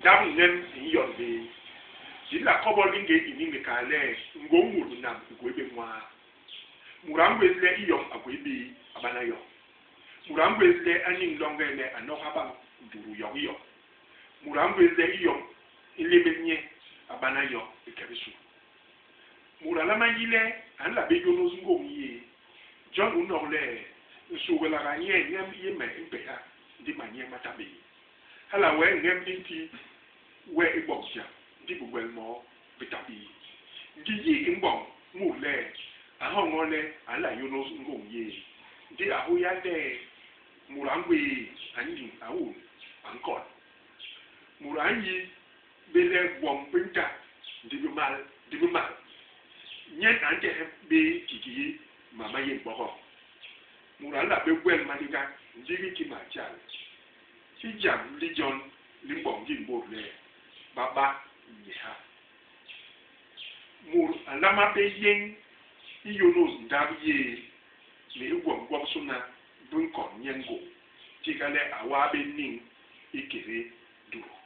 Ndap ñem i nyon bé. Di nla kobol i ngén ini ni kal le, ngôñ mut binam i gwé bé nwaa. Mut a ngwés le i yom a gwé bé, a bana yo. Mut a ngwés le a niñ longe le a nok habañ ndutu yokiyo. Mut a ngwés le i yom i nlémél nye, a bana yo i ke bisu. Mut a nlama yi le a nla bé yônôs ngôñ yéé. Jon u nok le, nsuhlak a nyee ñem yé me i mpéha, ndi manyee ma ta bé. Hala wee ñem i nti we i boñ jam, ndi bigwel moo bi ta bé. Ngi yi i mboñ mut le a nhoñol le a nla yônôs ngôñ yé, ndi a hôya le mut a ngwéé, a niñ, a un, a nkon. Mut a nyi bé le gwom bi nta ndi bi mal, ndi bi mal. Nyen a ntehe bé kikii mam ma yé mbogok. Mut a nla bé gwel maliga ndigi ki matjal. I jam li jon li mboñ ngim bôt le ba ba nyiha. Mut a nlama bé yéñ i yônôs ndap yéé ni i gwom gwobisôna bi nkon nye ngôñ, tiga le a waa bé niñ ikété ndutu.